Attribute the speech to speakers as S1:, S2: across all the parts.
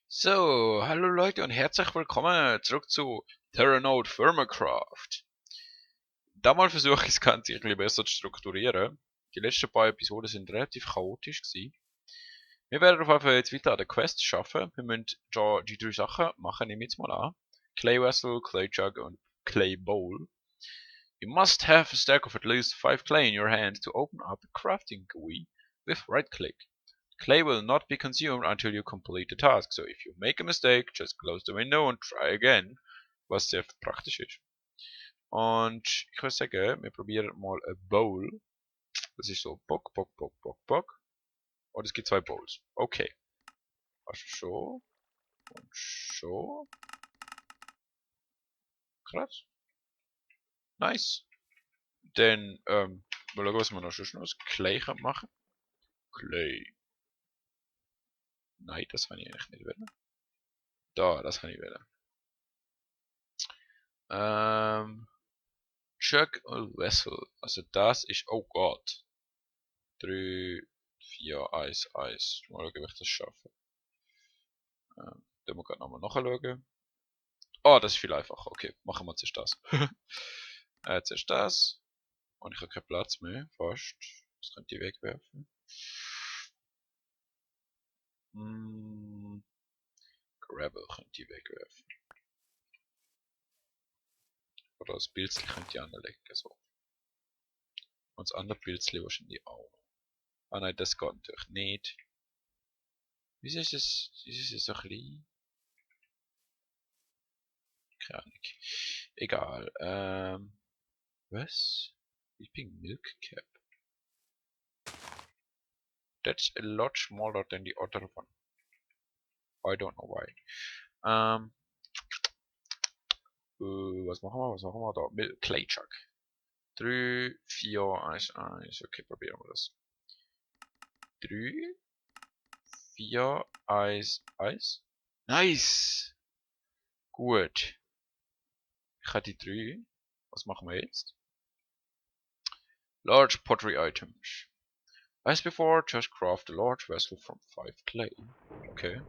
S1: So, hallo Leute und herzlich willkommen zurück zu Terranaut Firmacraft. Damals versuche ich das Ganze ein bisschen besser zu strukturieren. Die letzten paar Episoden sind relativ chaotisch gewesen. Wir werden auf jeden Fall jetzt weiter an der Quest schaffen. Wir müssen da die drei Sachen machen, nehme ich jetzt mal an. Clay Vessel, Clay Jug und Clay Bowl. You must have a stack of at least 5 clay in your hand to open up a crafting GUI with right click. Clay will not be consumed until you complete the task, so if you make a mistake, just close the window and try again, was sehr praktisch ist. Und ich würde sagen, wir probieren mal ein Bowl. Das ist so Bock. Und es gibt zwei Bowls. Okay. Also so und so. Krass. Nice. Dann, mal schauen, was wir noch schon aus Clay machen. Clay. Nein, das kann ich eigentlich nicht wählen. Da, das kann ich wählen. Jug und Vessel. Also das ist, oh Gott. 3, 4, Eis. Mal schauen, ob ich das schaffe. Da muss ich nochmal nachschauen. Oh, das ist viel einfacher. Okay, machen wir zuerst das. Zuerst das. Und ich habe keinen Platz mehr. Fast. Das könnte ich wegwerfen. Gravel könnte ich wegwerfen. Oder das Pilzli könnte ich anlegen. So. Und das andere Pilzli wahrscheinlich auch. Ah nein, das geht natürlich nicht. Wieso ist es so klein? Keine Ahnung. Egal. Was? Weeping Milk Cap. That's a lot smaller than the other one. I don't know why. Was machen wir da? Clay Jug. 3, 4, 1, 1. Okay, probieren wir das. 3, 4, 1, 1. Nice! Gut. Ich habe die 3. Was machen wir jetzt? Large pottery items. As before, just craft a large vessel from 5 clay. Okay.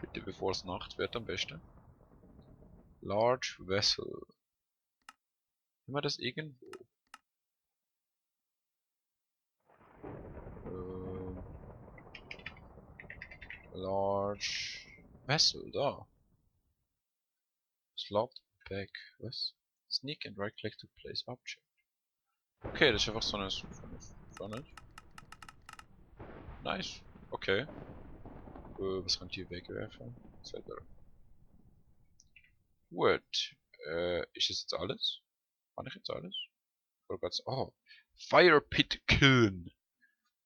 S1: Bitte bevor es Nacht wird am besten. Large vessel. Haben wir das irgendwo? Large vessel, da. Slot back. Was? Sneak and right click to place object. Okay, das ist einfach so eine Sonne. Nice. Okay. Was kann ich hier wegwerfen? Selber. Gut. Ist das jetzt alles? Kann ich jetzt alles? Oh. Fire pit kiln.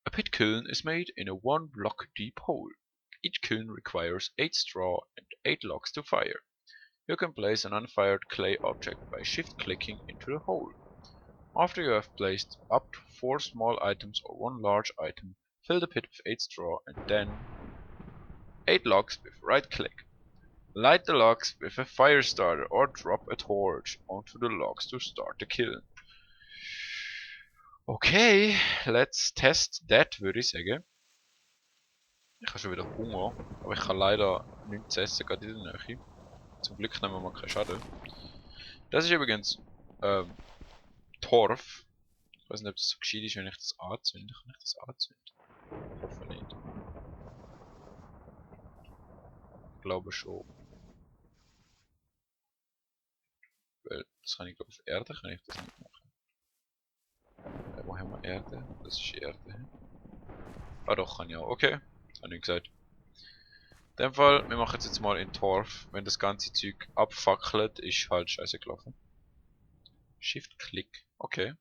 S1: A pit kiln is made in a 1 block deep hole. Each kiln requires 8 straw and 8 logs to fire. You can place an unfired clay object by shift clicking into the hole. After you have placed up to 4 small items or 1 large item, fill the pit with 8 straw and then 8 logs with right click. Light the logs with a fire starter or drop a torch onto the logs to start the kiln. Okay, let's test that, würde ich sagen. Ich habe schon wieder Hunger, aber ich kann leider nichts zu essen, gerade in der Nähe. Zum Glück nehmen wir mal keinen Schaden. Das ist übrigens Torf. Ich weiß nicht, ob das so gescheit ist, wenn ich das anzünde. Kann ich das anzünden? Ich hoffe nicht. Ich glaube schon. Weil das kann ich glaube auf Erde kann ich das nicht machen. Wo haben wir Erde? Das ist Erde. Ah doch, kann ich auch. Okay. Habe ich gesagt. In dem Fall, wir machen es jetzt mal in Torf. Wenn das ganze Zeug abfackelt, ist halt scheiße gelaufen. Shift-Klick. Okay.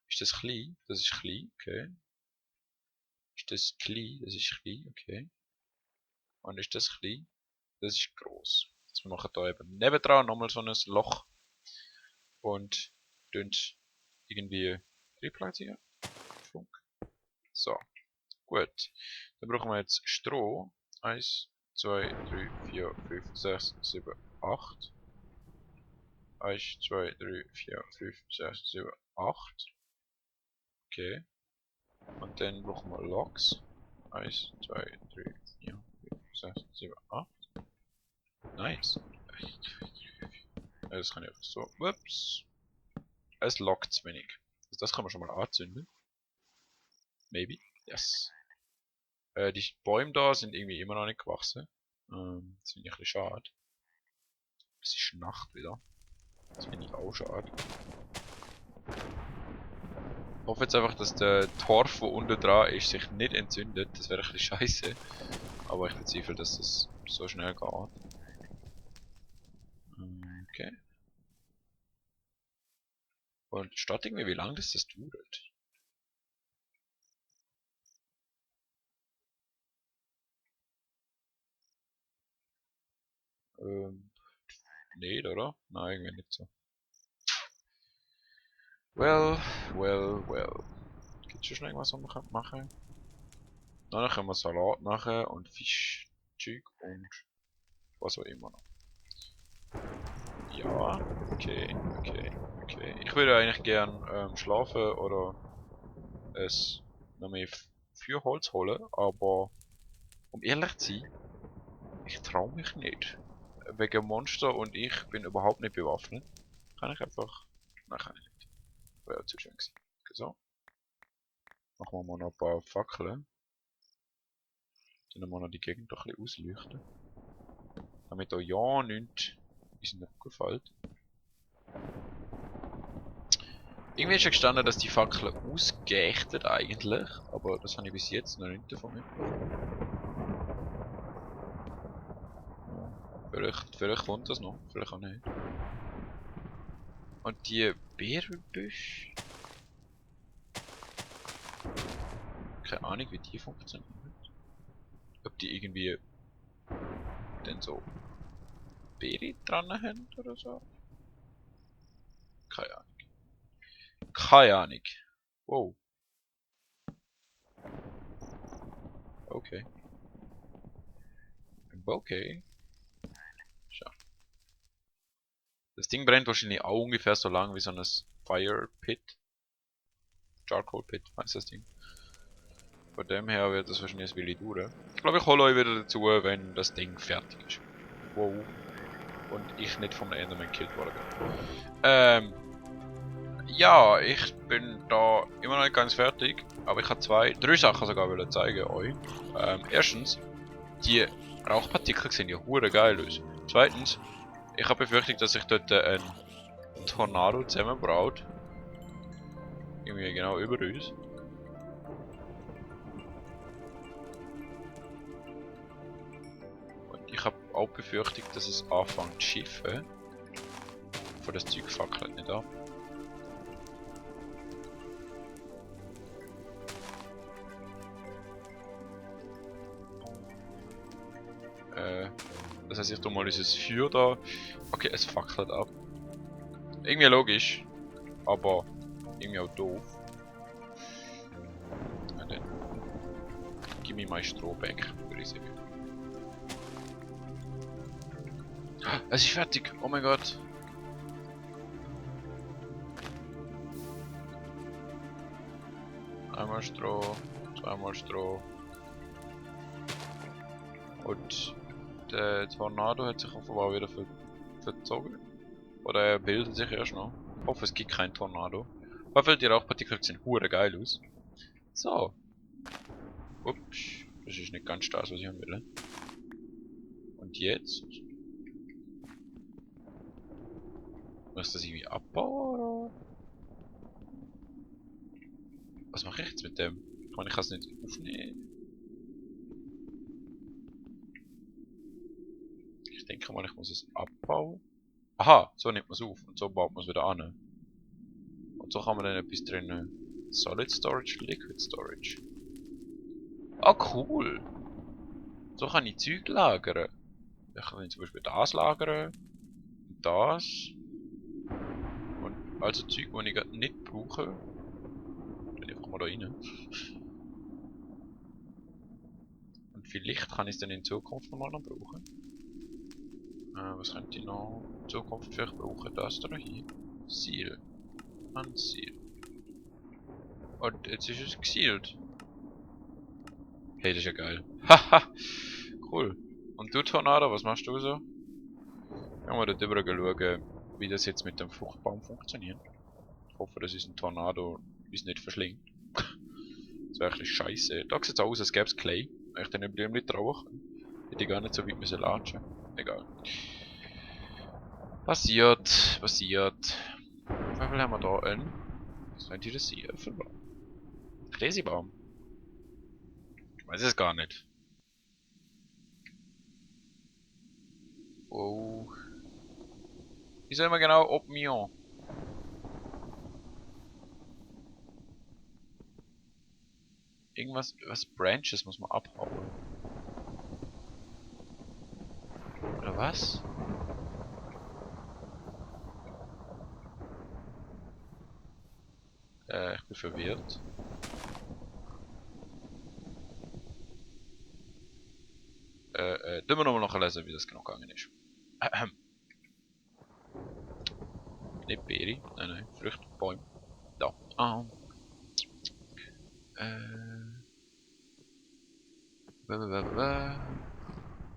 S1: Ist das klein? Das ist klein. Okay. Ist das klein? Das ist klein. Okay. Und ist das klein? Das ist groß. Jetzt machen wir da eben nebendran nochmal so ein Loch. Und irgendwie replatzieren. Flunk. So. Gut. Dann brauchen wir jetzt Stroh. 1, 2, 3, 4, 5, 6, 7, 8. 1, 2, 3, 4, 5, 6, 7, 8. Okay. Und dann brauchen wir Logs. 1, 2, 3, 4, 6, 7, 8. Nice. Das kann ich einfach so. Ups. Es lockt wenig. Also das kann man schon mal anzünden. Maybe. Yes. Die Bäume da sind irgendwie immer noch nicht gewachsen. Das finde ich ein bisschen schade. Es ist Nacht wieder. Das finde ich auch schade. Ich hoffe jetzt einfach, dass der Torf, der unten dran ist, sich nicht entzündet. Das wäre ein bisschen scheiße. Aber ich bezweifle, dass das so schnell geht. Okay. Und statt irgendwie, wie lange das dauert. Nicht, oder? Nein, irgendwie nicht so. Well. Gibt's schon irgendwas, was man machen kann? Dann können wir Salat machen und Fischzeug und was auch immer noch. Ja, okay. Ich würde eigentlich gern schlafen oder noch mehr Feuerholz holen, aber um ehrlich zu sein, ich traue mich nicht. Wegen Monster und ich bin überhaupt nicht bewaffnet. Kann ich einfach... Nein, kann ich nicht. Wäre zu schön gewesen. So. Machen wir mal noch ein paar Fackeln. Dann wir noch die Gegend doch ein bisschen ausleuchten. Damit da ja nichts in den Rücken fällt. Irgendwie ist ja gestanden, dass die Fackeln ausgeächtet eigentlich, aber das habe ich bis jetzt noch nicht davon mitbekommen. Vielleicht kommt das noch, vielleicht auch nicht. Und die Beerenbüsche? Keine Ahnung, wie die funktionieren. Ob die irgendwie denn so Beere dran haben oder so? Keine Ahnung. Keine Ahnung. Wow. Okay. Okay. Schau. Das Ding brennt wahrscheinlich auch ungefähr so lang wie so ein Fire Pit. Charcoal Pit, heißt das Ding. Von dem her wird das wahrscheinlich ein Weile dauern. Ich glaube, ich hole euch wieder dazu, wenn das Ding fertig ist. Wow. Und ich nicht vom Enderman gekillt worden bin. Ja, ich bin da immer noch nicht ganz fertig, aber ich habe drei Sachen sogar wollen zeigen euch. Erstens, die Rauchpartikel sehen ja hure geil aus. Zweitens, ich habe befürchtet, dass sich dort ein Tornado zusammenbraut. Irgendwie genau über uns. Und ich habe auch befürchtet, dass es anfängt zu schiffen. Von das Zeug fackelt nicht ab. Das heißt, ich tue mal dieses Feuer da. Okay, es fackelt ab. Irgendwie logisch, aber irgendwie auch doof. Und dann gib mir mein Stroh back, würde ich sagen. Es ist fertig! Oh mein Gott! Einmal Stroh, zweimal Stroh. Und der Tornado hat sich offenbar wieder verzogen. Oder er bildet sich erst noch. Ich hoffe, es gibt keinen Tornado. Weil die Rauchpartikel sehen hure geil aus. So. Ups. Das ist nicht ganz das, was ich haben will. Und jetzt? Muss das irgendwie abbauen oder? Was mache ich jetzt mit dem? Ich meine, ich kann es nicht aufnehmen. Ich denke mal, ich muss es abbauen. Aha, so nimmt man es auf und so baut man es wieder an. Und so kann man dann etwas drin. Solid Storage, Liquid Storage. Ah, cool! So kann ich Zeug lagern. Ich kann zum Beispiel das lagern. Und das. Und also Zeug, die ich gerade nicht brauche. Dann einfach mal da rein. Und vielleicht kann ich es dann in Zukunft nochmal noch brauchen. Was könnte ich noch in Zukunft vielleicht brauchen? Das da hier. Seal. Unseal. Und jetzt ist es gesealt. Hey, das ist ja geil. Haha, cool. Und du, Tornado, was machst du so? Gehen wir dort drüber schauen, wie das jetzt mit dem Fruchtbaum funktioniert. Ich hoffe, dass uns ein Tornado uns nicht verschlingt. Das wäre eigentlich scheiße. Da sieht es aus, als gäbe es Clay. Wenn ich den Blümchen traue, hätte ich gar nicht so weit müssen latschen. Egal. Passiert. Wie viel haben wir da einen? Was könnte das sein? Äpfelbaum? Käsebaum? Ich weiß es gar nicht. Oh. Wie soll man genau ob mir? Irgendwas, was Branches muss man abhauen. Oder was? Ich bin verwirrt. Tun wir nochmal nachlesen, wie das genau gegangen ist. Nicht Beere, nein, Früchte, Bäume. Da.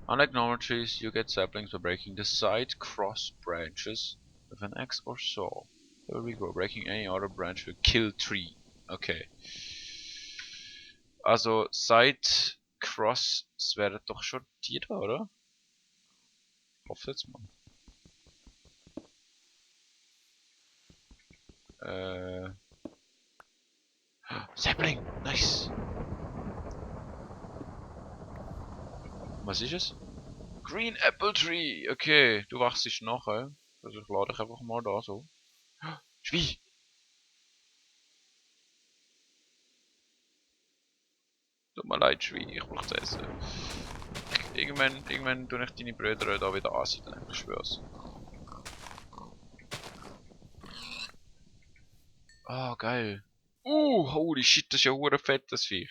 S1: Unlike normal trees, you get saplings by breaking the side cross branches with an axe or saw. There we go. Breaking any other branch will kill tree. Okay. Also Side Cross, das wäre doch schon die da, oder? Ich hoffe jetzt mal. Sapling! Nice! Was ist es? Green Apple Tree! Okay, du wachst nachher. Also ich lade dich einfach mal da so. Schwie! Tut mir leid, Schwie, ich brauch zu essen. Irgendwann tue ich deine Brüder da wieder ansiedeln, ich schwör's. Ah, geil. Holy shit, das ist ja hure fett, das Viech.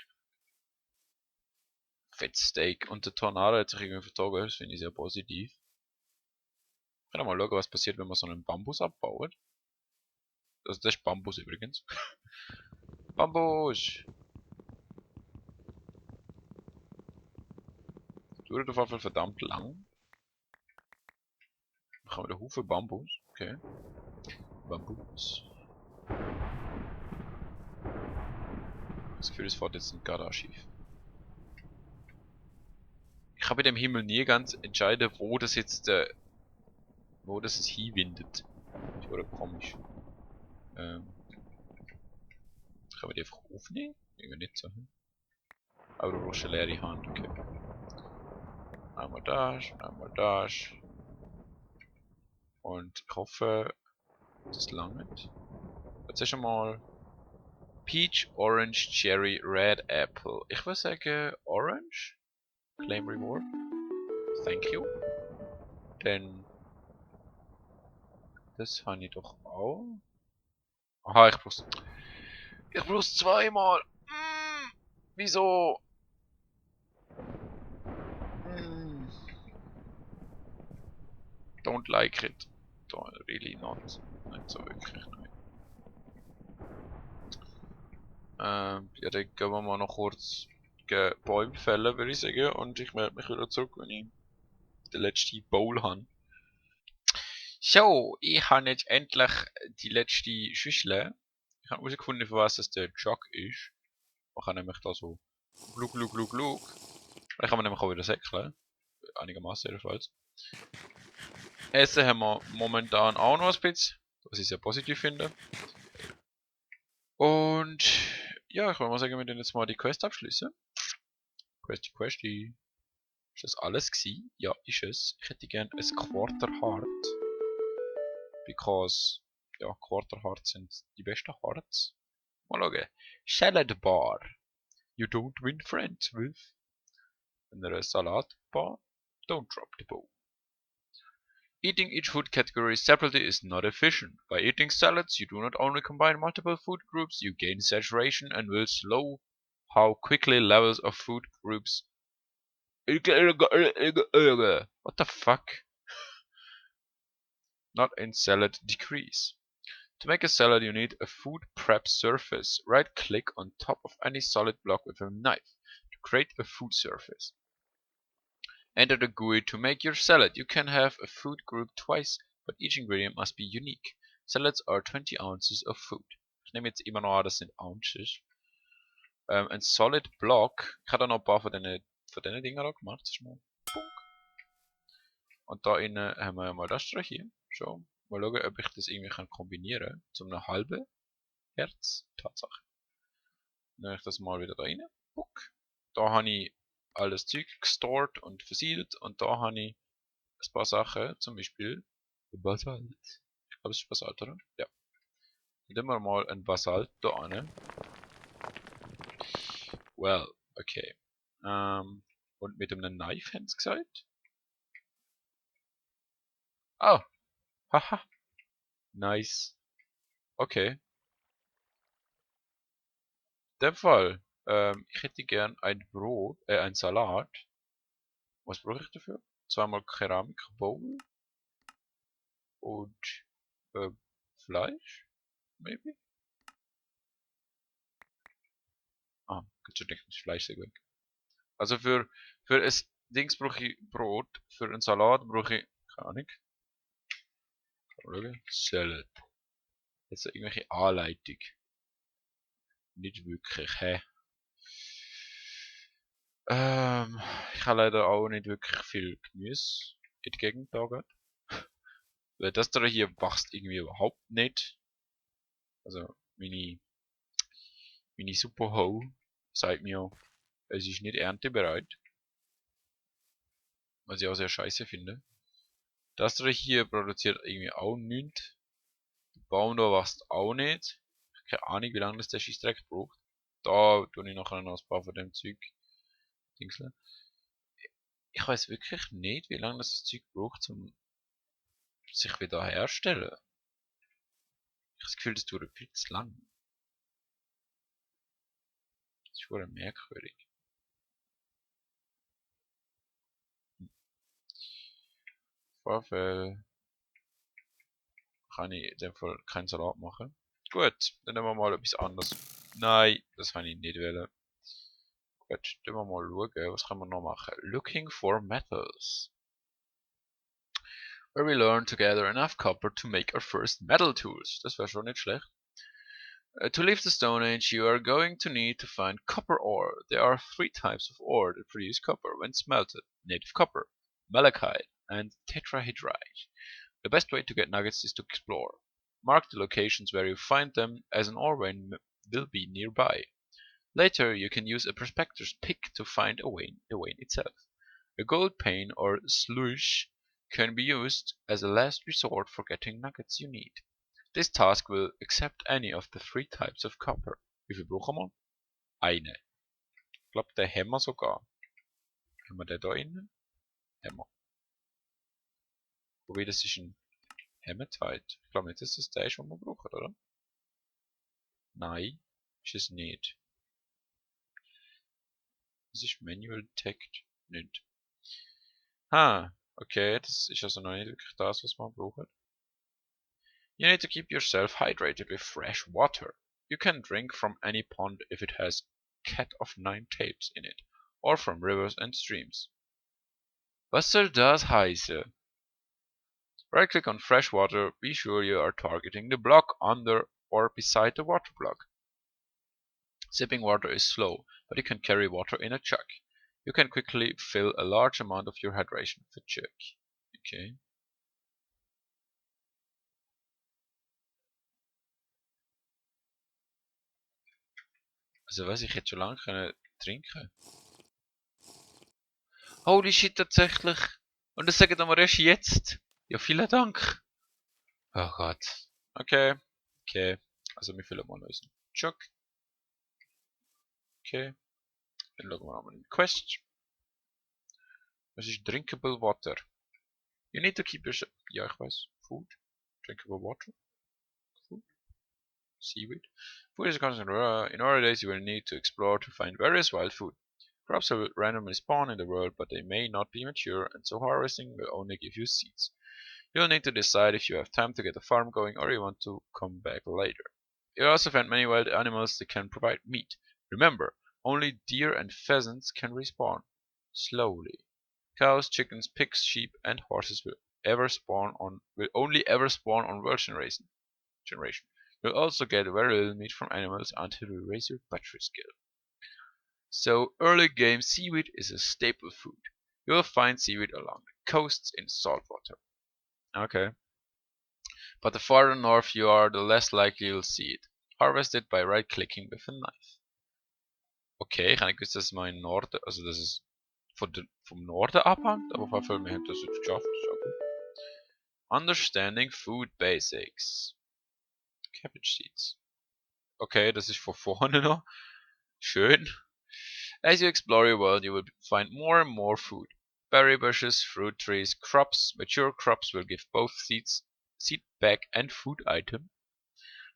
S1: Fettsteak. Und der Tornado hat sich irgendwie vertragen, das finde ich sehr positiv. Ich kann mal schauen, was passiert, wenn man so einen Bambus abbaut. Also das ist Bambus übrigens. Bambus! Dauert auf jeden Fall verdammt lang. Dann haben wir den Haufen Bambus. Okay. Bambus. Das Gefühl, es fährt jetzt nicht gerade schief. Ich kann bei dem Himmel nie ganz entscheiden, wo das jetzt wo das es hinwindet. Das ist oder komisch. Kann man die einfach aufnehmen? Irgendwie nicht so. Aber du brauchst eine leere Hand, okay. Einmal das, einmal das. Und ich hoffe, das langt. Jetzt ist schon mal Peach, Orange, Cherry, Red Apple. Ich würde sagen Orange. Claim Reward. Thank you. Denn das habe ich doch auch. Aha, ich brauch's. Ich brauch's zweimal. Wieso? Don't like it. Don't really not. Nicht so wirklich, nein. Ja, dann gehen wir mal noch kurz Bäume fällen, würde ich sagen. Und ich melde mich wieder zurück, wenn ich den letzten Bowl habe. So, ich habe jetzt endlich die letzte Schüssel. Ich habe herausgefunden, für was das der Jug ist. Man kann nämlich da so glug. Dann kann man nämlich auch wieder säckeln. Einigermaßen jedenfalls. Essen haben wir momentan auch noch ein bisschen, was ich sehr positiv finde. Und ja, ich würde mal sagen, wir dann jetzt mal die Quest abschließen. Questy. Ist das alles gewesen? Ja, ist es. Ich hätte gerne ein Quarter Heart. Because, ja, Quarter Hearts sind die besten Hearts. Mal schauen. Salad Bar. You don't win friends with. Eine Salatbar. Don't drop the bow. Eating each food category separately is not efficient. By eating salads, you do not only combine multiple food groups, you gain saturation and will slow how quickly levels of food groups. What the fuck? Not in salad decrease. To make a salad, you need a food prep surface. Right-click on top of any solid block with a knife to create a food surface. Enter the GUI to make your salad. You can have a food group twice, but each ingredient must be unique. Salads are 20 ounces of food. Ich nehme jetzt immer noch an, das sind Ounces. Ein Solid Block. Ich habe da noch ein paar von diesen Dingen da gemacht. Das ist mal Punkt. Und da innen haben wir mal das hier. Schon. Mal schauen, ob ich das irgendwie kombinieren kann. Zu einem halben Herz. Tatsache. Dann nehme ich das mal wieder da rein. Puck. Da habe ich alles Zeug gestort und versiegelt. Und da habe ich ein paar Sachen. Zum Beispiel Basalt. Ich glaube, es ist Basalt, oder? Ja. Dann nehmen wir mal ein Basalt da rein. Well, okay. Und mit einem Knife haben sie gesagt? Oh. Haha. Nice. Okay. In dem Fall. Ich hätte gern ein Brot, ein Salat. Was brauche ich dafür? Zweimal Keramik Bowl. Und Fleisch? Maybe? Ah, Gott sei Dank ist Fleisch sehr gut. Also für ein Dings brauche ich Brot. Für einen Salat brauche ich. Keine Ahnung. Schauen. Salad. Jetzt irgendwelche Anleitung. Nicht wirklich, hä? Ich habe leider auch nicht wirklich viel Gemüse in die Gegend da gerade. Weil das da hier wächst irgendwie überhaupt nicht. Also meine Superhau sagt mir, es ist nicht erntebereit. Was ich auch sehr scheiße finde. Das da hier produziert irgendwie auch nichts. Der Baum da wächst auch nicht. Keine Ahnung, wie lange das der Scheißdreck braucht. Da tue ich nachher noch ein paar von dem Zeug. Dingsle. Ich weiß wirklich nicht, wie lange das Zeug braucht, um sich wieder herstellen. Ich habe das Gefühl, das dauert viel zu lang. Das ist wohl merkwürdig. Vorfall kann ich in dem Fall keinen Salat machen. Gut, dann nehmen wir mal etwas anderes. Nein, das kann ich nicht wählen. Gut, dann wir mal schauen, was kann man noch machen. Looking for metals. Where we learn to gather enough copper to make our first metal tools. Das wäre schon nicht schlecht. To leave the Stone Age, you are going to need to find copper ore. There are 3 types of ore that produce copper when smelted: native copper, malachite, and tetrahedrite. The best way to get nuggets is to explore. Mark the locations where you find them, as an ore vein will be nearby. Later, you can use a prospector's pick to find the vein itself. A gold pane or sluice can be used as a last resort for getting nuggets you need. This task will accept any of the 3 types of copper. Wie viel brauchen wir? Eine. Ich glaube, den haben wir sogar. Haben wir den da innen? Haben wir. Wobei, das ist ein Hematite. Ich glaube nicht, dass das der ist, den wir brauchen, oder? Nein, ist es nicht. Das ist Manual Detect. Nicht. Okay, das ist also noch nicht wirklich das, was wir brauchen. You need to keep yourself hydrated with fresh water. You can drink from any pond if it has cat of 9 tails in it, or from rivers and streams. Was soll das heißen? Right click on fresh water, be sure you are targeting the block under or beside the water block. Sipping water is slow, but you can carry water in a jug. You can quickly fill a large amount of your hydration with a jug. Okay. Also was, ich hätte schon lange können trinken. Holy shit, tatsächlich. Und das sagen wir erst jetzt. Ja, vielen Dank. Oh Gott. Okay. Okay. Also wir füllen mal unseren Jug. Okay. Dann schauen wir nochmal in die Quest. Was ist drinkable water? You need to keep your... Ja, ich weiß. Food. Drinkable water. Food. Seaweed. Food is a constant. In early days you will need to explore to find various wild food. Crops will randomly spawn in the world, but they may not be mature, and so harvesting will only give you seeds. You'll need to decide if you have time to get a farm going or you want to come back later. You'll also find many wild animals that can provide meat. Remember, only deer and pheasants can respawn. Slowly. Cows, chickens, pigs, sheep, and horses will only ever spawn on world generation. You'll also get very little meat from animals until you raise your butchery skill. So early game seaweed is a staple food. You'll find seaweed along the coasts in saltwater. Okay. But the farther north you are, the less likely you'll see it. Harvest it by right-clicking with a knife. Okay, ich habe nicht gewusst, dass man im Norden, also dass es vom Norden abhängt, aber auf jeden Fall, wir haben das jetzt geschafft. Okay. Understanding food basics. Cabbage seeds. Okay, das ist von vorne noch. Schön. As you explore your world, you will find more and more food. Berry bushes, fruit trees, crops. Mature crops will give both seed bag and food item.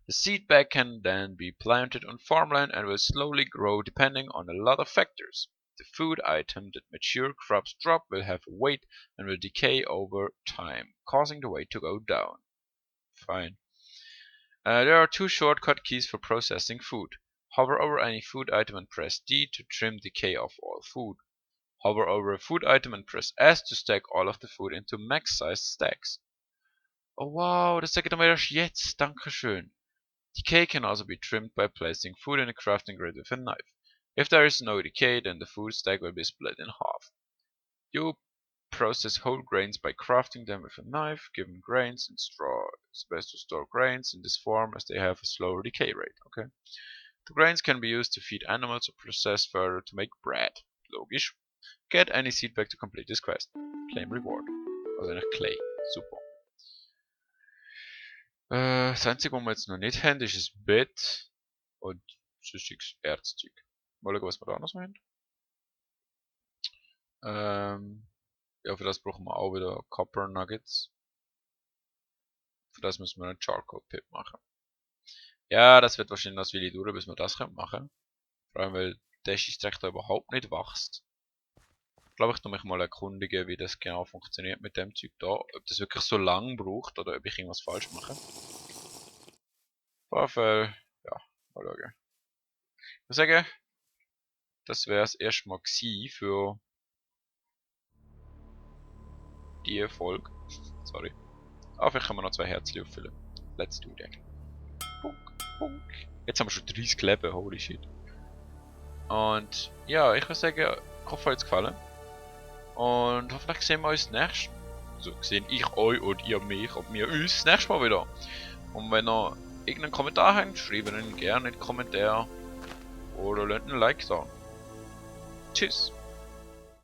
S1: The seed bag can then be planted on farmland and will slowly grow depending on a lot of factors. The food item that mature crops drop will have a weight and will decay over time, causing the weight to go down. Fine. There are 2 shortcut keys for processing food. Hover over any food item and press D to trim decay of all food. Hover over a food item and press S to stack all of the food into max-sized stacks. Oh wow, das sagt er mir erst jetzt. Dankeschön. Decay can also be trimmed by placing food in a crafting grid with a knife. If there is no decay, then the food stack will be split in half. You process whole grains by crafting them with a knife. Given grains and straw, it's best to store grains in this form as they have a slower decay rate. Okay. The grains can be used to feed animals or processed further to make bread. Logisch. Get any seed bag to complete this quest. Claim reward. Also nach Clay. Super. Das einzige, was wir jetzt noch nicht haben, ist ein Bett und sonstiges Erzzeug. Mal schauen, was wir da noch so haben. Ja, für das brauchen wir auch wieder Copper Nuggets. Für das müssen wir einen Charcoal Pit machen. Ja, das wird wahrscheinlich noch ein Weile dauern, bis wir das machen können. Vor allem, weil der Streck da überhaupt nicht wächst. Ich glaube, ich tu mich mal erkundigen, wie das genau funktioniert mit dem Zeug da. Ob das wirklich so lang braucht oder ob ich irgendwas falsch mache. Auf jeden Fall, ja, mal schauen. Ich würde sagen, das wäre es erstmal für die Folge. Sorry. Aber vielleicht können wir noch 2 Herzchen auffüllen. Let's do that. Punk, punk. Jetzt haben wir schon 30 Leben, holy shit. Und ja, ich würde sagen, ich hoffe, euch hat es gefallen. Und hoffentlich sehen wir uns nächstes Mal. Also sehen ich euch und ihr mich und wir uns das nächste Mal wieder. Und wenn ihr irgendeinen Kommentar habt, schreibt ihn gerne in die Kommentare. Oder lasst einen Like da. Tschüss.